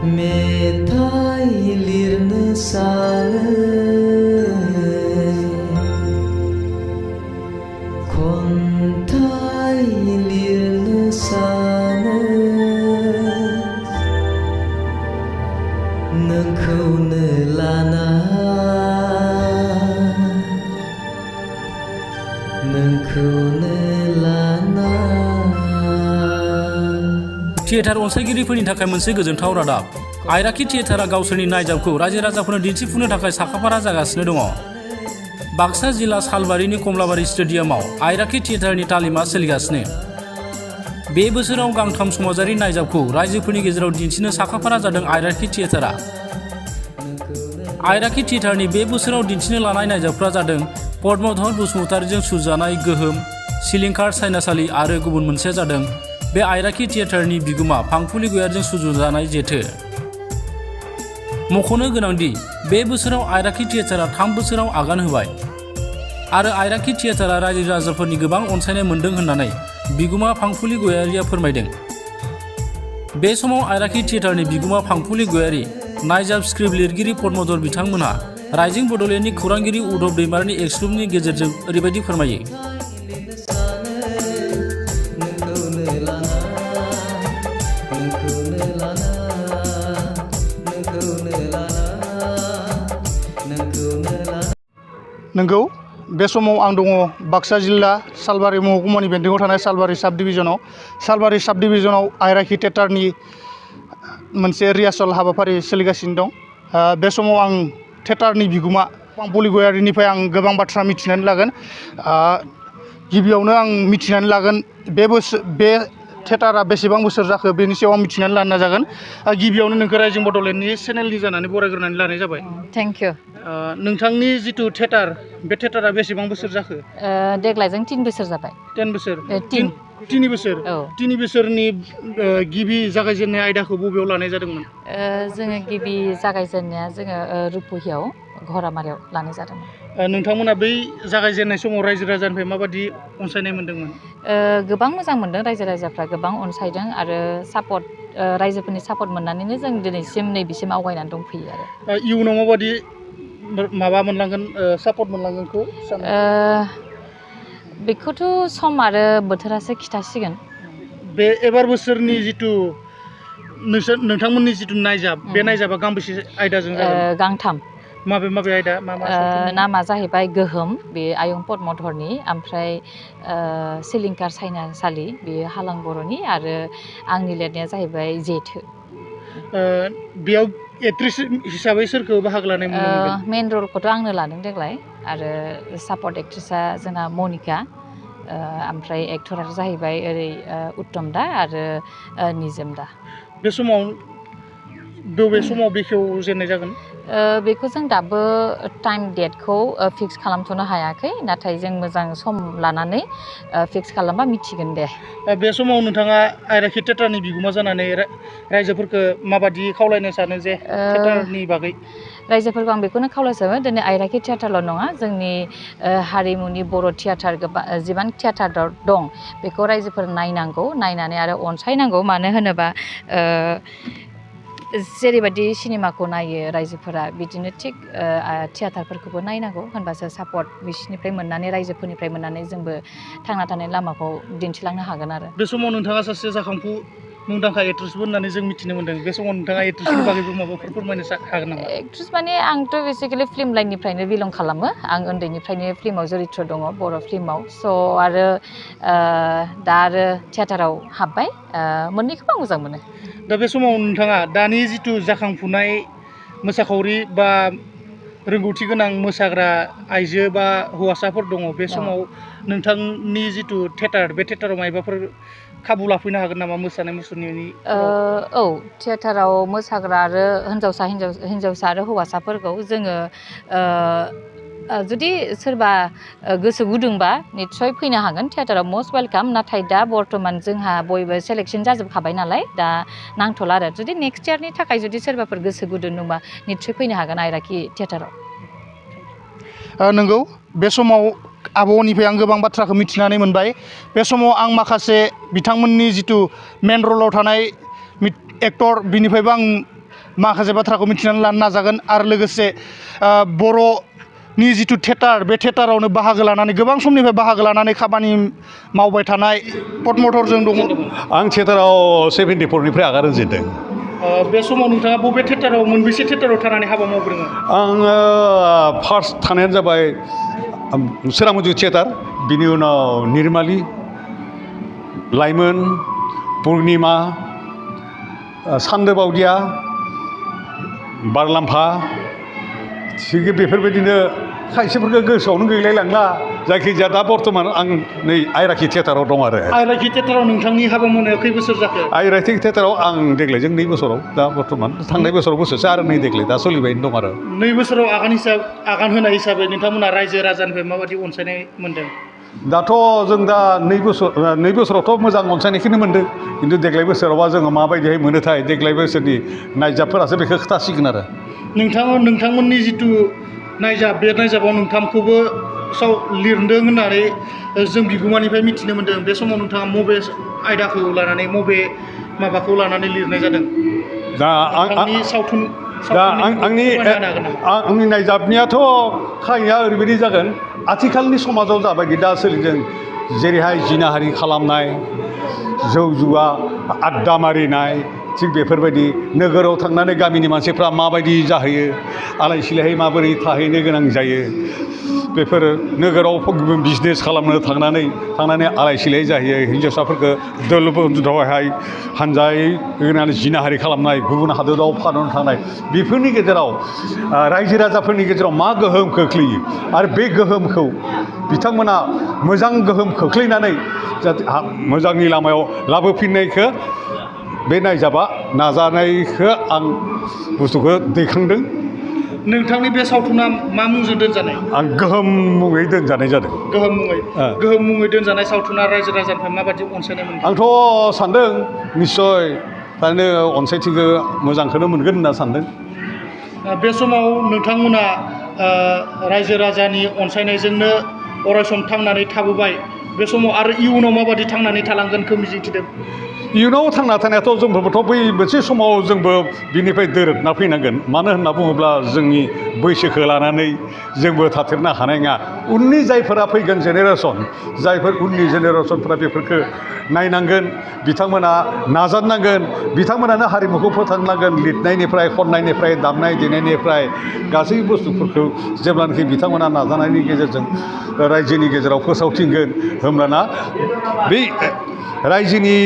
मेथाइ लिरनो सानो खन्थाइ लिरनो सानो नोंखौनो लाना थियेटार अनसायगिरिफोरनि थाखाय मोनसे गोजोनथाव रादाब आइराखि थियेटारा गावसोरनि नायजाबखौ रायजो राजाफोरनो दिन्थिफुंनो थाखाय साखाफारा जागासिनो दङ। बाक्सा जिल्ला सालबारिनि कमलाबारि स्टेडियामाव आइराखि थियेटारनि तालिमा सोलिगासिनो। बे बोसोराव गांथाम समाजारि नायजाबखौ रायजोफोरनि गेजेराव दिन्थिनो साखाफारा जादों आइराखि थियेटारा। आइराखि थियेटारनि बे बोसोराव दिन्थिनो लानाय नायजाबफ्रा जादों पद्मधर बसुमतारीजों सुजानाय गोहोम, सिलिंखार सायनासालि आरो गुबुन मोनसेया जादों बे आइराखि थियेटारनि बिगोमा फांफुलि गयारीजों सुजुजानाय जेथो। मख'नो गोनांदि बे बोसोराव आइराखि थियेटारा 3 बोसोराव आगान होबाय आरो आइराखि थियेटारा रायजो राजाफोरनि गोबां अनसायनाय मोन्दों होननानै बिगुमा फांफुलि गयारीया फोरमायदों। बे समाव आइराखि थियेटारनि बिगुमा फांफुलि गयारी, नायजाब स्क्रिप्ट लिरगिरि पद्मधर बिथांमोनहा राइजिं बड'लेण्डनि खौरांगिरि उद्धव दैमारिनि एक्सक्लुबनि गेजेरजों ओरैबायदि फोरमायो। नंगौ बे समाव आं दङ बाक्सा जिल्ला सालबारि महकुमानि बेन्दोङाव थानाय सालबारि साब डिभिजनाव आइराखि थियेटारनि मोनसे रिहार्सेल हाबाफारि सोलिगासिनो दं। बे समाव आं थियेटारनि बिगुमा फांफुलि गयारीनिफ्राय आं गोबां बाथ्रा मिथिनानै लागोन। गिबियावनो आं मिथिनानै लागोन बे थियेटारा बेसेबां बोसोर जाखो बेनि सायाव आं मिथिनानै लानो नाजागोन। गिबियावनो नोंखौ राइजिं बड'लेण्डनि चेनेलनि जानानै बरायग्रोनानै लानाय जाबाय। Thank you. नोंथांनि जिथु थियेटार बे थियेटारा बेसेबां बोसोर जाखो? देग्लायजों 3 बोसोर जाबाय। 10 बोसोर? 3 बोसोर। औ। 3 बोसोरनि गिबि जागायजेननाय आयदाखौ बबेयाव लानाय जादोंमोन? जोङो गिबि जागायजेननाया जोङो रुपहियाव घरामारियाव लानाय जादोंमोन। नोंथांमोना बै जागायजेननाय समाव रायजो राजानिफ्राय माबायदि अनसायनाय मोन्दोंमोन? गोबां मोजां मोनदों, रायजो राजाफ्रा गोबां अनसायदों आरो रायजोफोरनि सापर्ट मोननानैनो जों दिनैसिम नैबेसिम आवगायनानै दंफैयो आरो। इयुनाव माबायदि माबा मोनलांगोन, सापर्ट मोनलांगोनखौ सानो? बेखौथ' सम आरो बोथोरासो खिथासिगोन। बे एबार बोसोरनि जिथु नोंथांमोननि जिथु नायजाब, बे नायजाबा गांबेसे आयदाजों जागोन? गांथाम। माबे आयदा? मा नामा जाहैबाय गोहोम, बे आयं पद्मधरनि, ओमफ्राय सिलिंखार सायनासालि, बेयो हालां बर'नि, आरो आंनि लिरनाया जाहैबाय जेथो। बेयाव एक्ट्रेस हिसाबै सोरखौ बाहागो लानाय नुनो मोनगोन? मेन रलखौथ' आंनो लादों देग्लाय, आरो सापर्ट एक्ट्रेसआ जोंना मनिका, ओमफ्राय एक्टरा जाहैबाय ओरै उत्तम दा आरो निजोम दा। बे समाव बबे समाव बेखेवजेननाय जागोन? बेखौ जों दाबो टाइम डेटखौ फिक्स खालामथ'नो हायाखै, नाथाय जों मोजां सम लानानै फिक्स खालामबा मिथिगोन दे। बे समाव नोंथाङा आइराखि थियेटारनि बिगुमा जानानै रायजोफोरखौ माबायदि खावलायनो सानो जे थियेटारनि बागै? रायजोफोरखौ आं बेखौनो खावलायसाबो, दिनै आइराखि थियेटारल' नङा, जोंनि हारिमुनि बर' थियेटार जिमान थियेटार दं बेखौ रायजोफोर नायनांगौ, नायनानै आरो अनसायनांगौ। मानो होनोबा जेरैबायदि सिनेमाखौ नायो रायजोफोरा, बिदिनो थिग थियेटारफोरखौबो नायनांगौ, होनबासो सापर्ट बिसोरनिफ्राय मोननानै, रायजोफोरनिफ्राय मोननानै जोंबो थांना थानाय लामाखौ दिन्थिलांनो हागोन आरो। बे समाव नोंथाङा सासे जाखांफु मुंदांखा एक्ट्रेसबो होननानै जों मिथिनो मोन्दों। बे समाव नोंथाङा एक्ट्रेसनि बागैबो माबाफोर फोरमायनो हागोन नामा? एक्ट्रेस माने आंथ' बेसिकेलि फिल्म लाइननिफ्रायनो बिलं खालामो। आं उन्दैनिफ्रायनो फिल्माव जरित्र दङ, बर' फिल्माव। स' आरो दा आरो थियेटाराव हाबबाय, मोननैखौबो आं मोजां मोनो। दा बे समाव नोंथाङा दानि जिथु जाखांफुनाय मोसाखावरि बा रोंगौथि गोनां मोसाग्रा आइजो बा हौवासाफोर दङ, बे समाव नोंथांनि जिथु थियेटार, बे थियेटाराव मायबाफोर खाबु लाफैनो हागोन नामा मोसानाय मुसुरनायनि? औ, थियेटाराव मोसाग्रा आरो हिन्जावसा आरो हौवासाफोरखौ जोङो जुदि सोरबा गोसो गुदुंबा निस्सय फैनो हागोन, थियेटाराव मस्ट वेलकाम। नाथाय दा बर्थमान जोंहा बयबो सेलेक्सन जाजोबखाबाय नालाय, दा नांथ'ला आरो। जुदि नेक्स्ट इयारनि थाखाय जुदि सोरबाफोर गोसो गुदुं दंबा निस्सय फैनो हागोन आइराखि थियेटाराव। नंगौ, बे समाव आब'निफ्राय आं गोबां बाथ्राखौ मिथिनानै मोनबाय। बे समाव आं माखासे बिथांमोननि जिथु मेन रलाव थानाय एक्टर, बिनिफ्रायबो आं माखासे बाथ्राखौ मिथिनानै लानो नाजागोन आरो लोगोसे बर'नि जिथु थियेटार बे थियेटारावनो बाहागो लानानै गोबां समनिफ्राय बाहागो लानानै खामानि मावबाय थानाय पद्मधरजों दङ। आं थियेटाराव 74निफ्राय आगान होजेनदों। बे समाव नोंथाङा बबे थियेटाराव मोनबेसे थियेटाराव थानानै हाबा मावग्रोङो? आङो फार्स्ट थानायानो जाबाय सोरांमन्जु थियेटार, बिनि उनाव निर्माली, लाइमोन, पुर्निमा, सान्दोबावदिया, बारलाम्फा, थिग बेफोरबायदिनो खायसेफोरखौ गोसोआवनो गैलायलांला। जायखिजाया दा बर्थमान आं नै आइराखि थियेटाराव दं आरो। आइराखि थियेटाराव नोंथांनि हाबा मावनायाव खै बोसोर जाखो? आइराखि थियेटाराव आं देग्लायजों 2 बोसोराव दा बर्थमान, थांनाय बोसोराव बोसोरसे आरो नै देग्लाय दा सोलिबायनो दं आरो। 2 बोसोराव आगान होनाय हिसाबै नोंथांमोना रायजो राजानिफ्राय माबायदि अनसायनाय मोन्दों? दाथ' जों दा 2 बोसोरावथ' मोजां अनसायनायखौनो मोन्दों, खिन्थु देग्लाय बोसोरावबा जोङो माबायदिहाय मोनोथाय देग्लाय बोसोरनि नायजाबफोरासो बेखौ खोथासिगोन आरो। नोंथांमोननि जिथु नायजाब, बे नायजाबाव नोंथांखौबो लिरदों होननानै जों बिगुमानिफ्राय मिथिनो मोन्दों। बे समाव नोंथाङा मबे आयदाखौ लानानै मबे माबाखौ लानानै लिरनाय जादों? दा आंनि नायजाबनियाथ' खायया ओरैबायदि जागोन, आथिखालनि समाजाव जाबायदि दा सोलिदों, जेरैहाय जिनाहारि खालामनाय, जौ जुवा आड्डा मारिनाय, थिग बेफोरबायदि नोगोराव थांनानै गामिनि मानसिफ्रा माबायदि जाहैयो, आलाय सिलायै माबोरै थाहैनो गोनां जायो, बेफोर नोगोराव बिजनेस खालामनो थांनानै आलाय सिलाय जाहैयो, हिन्जावसाफोरखौ दलबदहाय हानजायै होनानै जिनाहारि खालामनाय, गुबुन हादोराव फानहरनो थांनाय, बेफोरनि गेजेराव रायजो राजाफोरनि गेजेराव मा गोहोम खोख्लैयो आरो बे गोहोमखौ बिथांमोना मोजां गोहोम खोख्लैनानै जाहाथे मोजांनि लामायाव लाबोफिननायखौ बे नायजाबा नाजानायखौ आं बुस्थुखौ दैखांदों। नोंथांनि बे सावथुना मा मुंजों दोनजानाय? आं गोहोम मुङै दोनजानाय जादों। गोहोम मुङै दोनजानाय सावथुना रायजो राजानिफ्राय माबायदि अनसायनाय मोनदों? आंथ' सानदों निस्सय थारैनो अनसायथिखौ मोजांखौनो मोनगोन होनना सानदों। बे समाव नोंथांमोना रायजो राजानि अनसायनायजोंनो अरायसम थांनानै थाबोबाय। बे समाव आरो इयुनाव माबायदि थांनानै थालांगोनखौ मिजिंथिदों? इयुनाव थांना थानायाथ' जोंफोरबोथ' बै मोनसे समाव जोंबो बिनिफ्राय दोरोदना फैनांगोन। मानो होनना बुङोब्ला जोंनि बैसोखौ लानानै जोंबो थाथेरनो हानाय नङा। उननि जायफोरा फैगोन जेनेरेसन, जायफोर उननि जेनेरेसनफोरा बेफोरखौ नायनांगोन, बिथांमोना नाजानांगोन, बिथांमोनानो हारिमुखौ फोथांनांगोन। लिरनायनिफ्राय, खन्नायनिफ्राय, दामनाय देनायनिफ्राय गासै बुस्थुफोरखौ जेब्लानाखि बिथांमोना नाजानायनि गेजेरजों रायजोनि गेजेराव फोसावथिंगोन, होमब्लाना बै रायजोनि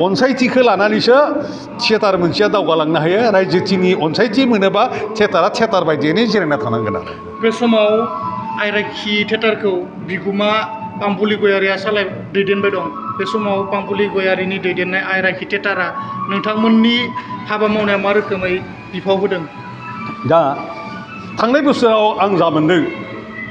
अनसायथिखौ लानानैसो थियेटार मोनसेया दावगालांनो हायो। रायजोनि अनसायथि मोनोबा थियेटारा थियेटार बायदियैनो जिरायना थानांगोन आरो। बे समाव आइराखि थियेटारखौ बिगुमा पामपुलि गयारिया दैदेनबाय दं। बे समाव पामपुलि गयारिनि दैदेननाय आइराखि थियेटारा नोंथांमोननि हाबा मावनायाव मा रोखोमै बिफाव होदों? दा थांनाय बोसोराव आं जा मोन्दों,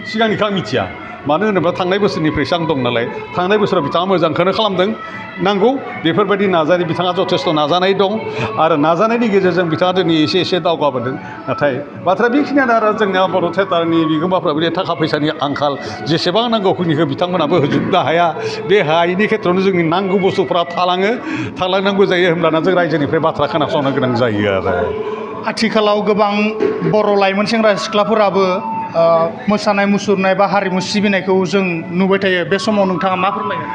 सिगांनिखौ आं मिथिया। मानो होनोब्ला थांनाय बोसोरनिफ्रायसो आं दं नालाय। थांनाय बोसोराव बिथाङा मोजांखौनो खालामदों। नांगौ बेफोरबायदि नाजानाय, बिथाङा जथेस्थ' नाजानाय दं आरो नाजानायनि गेजेरजों बिथाङा दिनै एसे दावगाबोदों। नाथाय बाथ्राया बेखिनियानो आरो जोंनिया बर' थियेटारनि बिगोमाफ्रा बे थाखा फैसानि आंखाल, जेसेबां नांगौखिनिखौ बिथांमोनाबो होजोबनो हाया। बे हायैनि खेथ्रआवनो जोंनि नांगौ बुस्थुफ्रा थालांनांगौ जायो। होमब्लाना जों रायजोनिफ्राय बाथ्रा खोनासंनो गोनां जायो आरो। आथिखालाव गोबां बर' लाइमोन सेंग्रा सिख्लाफोराबो मोसानाय मुसुरनाय बा हारिमु सिबिनायखौ जों नुबाय थायो। बे समाव नोंथाङा मा फोरमायगोन?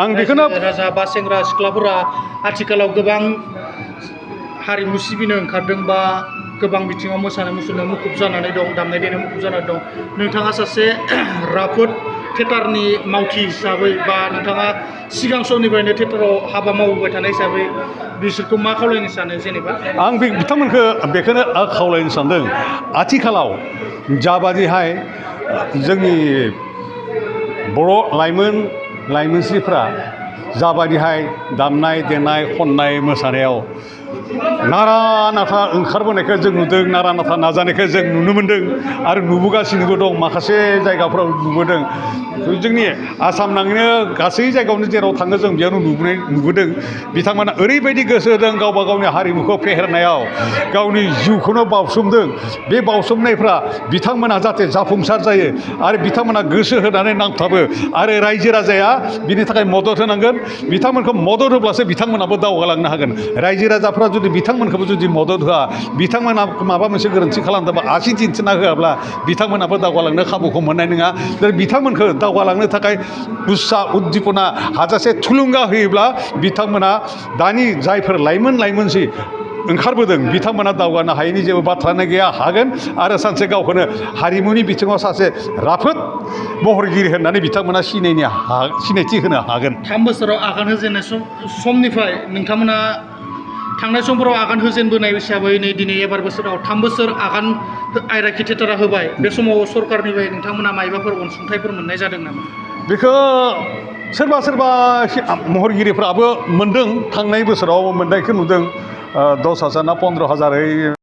आं बेखौनो राजा बा सेंग्रा सिख्लाफोरा आथिखालाव गोबां हारिमु सिबिनो ओंखारदों बा गोबां बिथिङाव मोसानाय मुसुरनाय मुखुब जानानै दं, दामनाय देनाय मुखुब जानानै दं। नोंथाङा सासे राफोद थियेटारनि मावथि हिसाबै बा नोंथाङा सिगां समनिफ्रायनो थियेटाराव हाबा मावबोबाय थानाय हिसाबै बिसोरखौ मा खावलायनो सानो? जेनेबा आं बिथांमोनखौ बेखौनो खावलायनो सानदों, आथिखालाव जाबादिहाय जोंनि बर' लाइमोनस्रिफ्रा जाबादिहाय दामनाय देनाय खन्नाय मोसानायाव नारा नाथा ओंखारबोनायखौ जों नुदों, नारा नाथा नाजानायखौ जों नुनो मोन्दों आरो नुबोगासिनोबो दं। माखासे जायगाफ्राव नुबोदों। जोंनि आसाम नाङैनो गासै जायगायावनो जेराव थाङो जों बेयावनो नुबोदों। बिथांमोना ओरैबायदि गोसो होदों गावबा गावनि हारिमुखौ फेहेरनायाव, गावनि जिउखौनो बावसोमदों। बे बावसोमनायफ्रा बिथांमोना जाहाथे जाफुंसार जायो आरो बिथांमोना गोसो होनानै नांथाबो आरो रायजो राजाया बिनि थाखाय मदद होनांगोन। बिथांमोनखौ मदद होब्लासो बिथांमोनाबो दावगालांनो हागोन। रायजो राजाफ्रा जुदि बिथांमोनखौबो जुदि मदद होआ, बिथांमोना माबा मोनसे गोरोन्थि खालामदोंबा आसि दिन्थिना होआब्ला बिथांमोनाबो दावगालांनो खाबुखौ मोननाय नङा। बिथांमोनखौ दावगालांनो थाखाय उत्साह उद्दिपना हाजासे थुलुंगा होयोब्ला बिथांमोना दानि जायफोर लाइमोनसि ओंखारबोदों बिथांमोना दावगानो हायैनि जेबो बाथ्रानो गैया, हागोन आरो सानसे गावखौनो हारिमुनि बिथिङाव सासे राफोद महरगिरि होननानै बिथांमोना सिनायथि होनो हागोन। 3 बोसोराव आगान होजेननाय समनिफ्राय नोंथांमोना थांनाय समफोराव आगान होजेनबोनाय हिसाबै नै दिनै एबार बोसोराव 3 बोसोर आगान आयराखि थियेटारा होबाय। बे समाव सरकारनिफ्राय नोंथांमोना मायबाफोर अनसुंथाइफोर मोननाय जादों नामा? बेखौ सोरबा महरगिरिफ्राबो मोनदों। थांनाय बोसोराव मोननायखौ नुदों। 10,000 ना 15,000